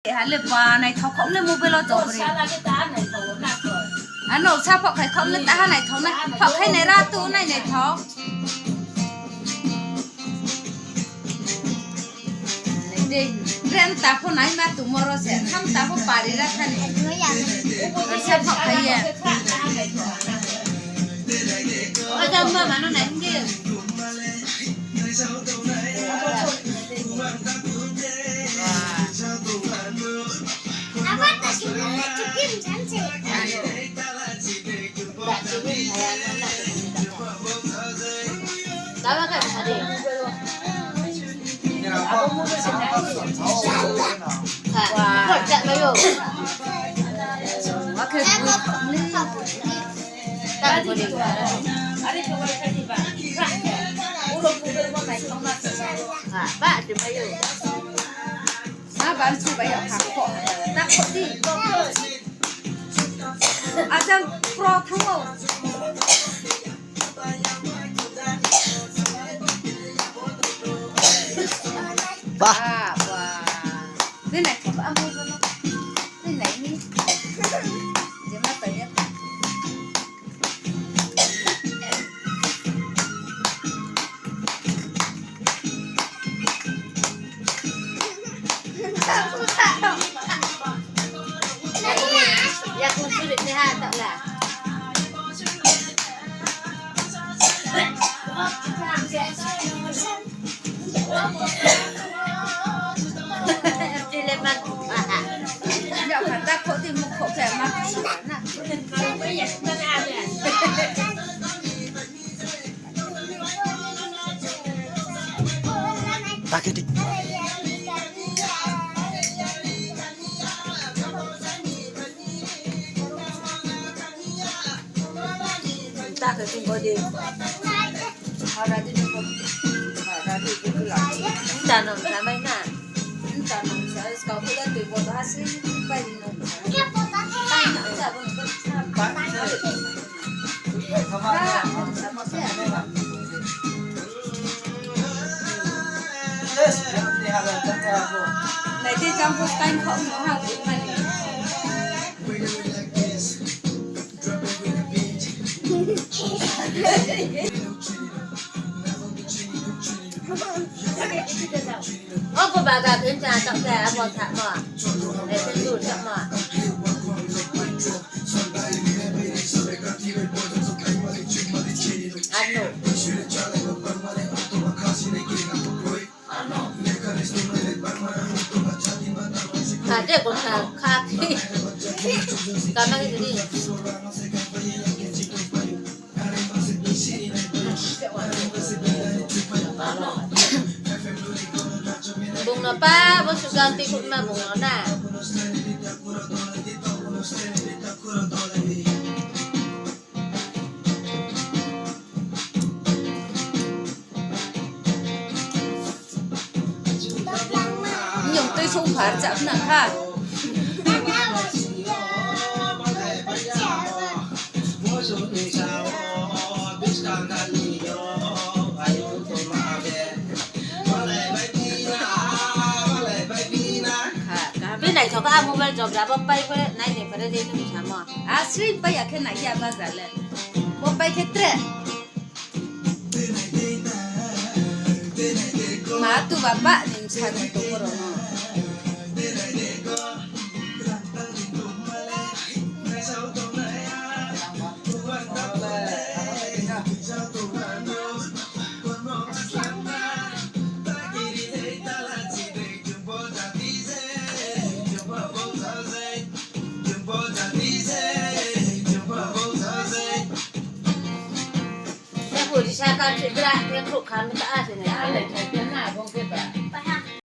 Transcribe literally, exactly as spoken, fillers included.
Ha le ba naithao khom le mobile wo jobri. Ano sa phoh khai khom le taha naithao na. Phoh khai nai ra tu nai naithao. Dei, brem ta pho nai ma tongmo ro se. Tham ta pho pari ra thani. Sa phoh khai ye. Oja ma mano nai hing di. Ba, ba, chu bai ya, ha, kho, ha, ta kho di. Ajang pro thang o. Ba. Ba, ba. Ni nai kho ba, amo ba. Ni nai ni. Jema ta ya. Ta khe di. Ta khe di, bo di. Hora di, bo di. Hora di, bo di. Nta no, nta mai na. Nta no, sa, skau ko da, tui bo da, si, pai di no. Obo baga khe cha taoh khe abo thamo. Ai khe du thamo. Ano. Kha de, kotha kha khe. Kama khe di. Bung no pa, bo sugang ti khutma bung no na. Nyong tui songphar chap nang kha. Kha, kha. Bai naithao kha, mobile jobra bo pai pore, nai nai pore, je nung samo. A sri pai ya khe nai ya bagra le. Bo pai khe tre. Ma tu ba ba ni bsa ni tongmo rao no. Khe bo risa ka se gra, khe khrouh kha mi ta a se nai.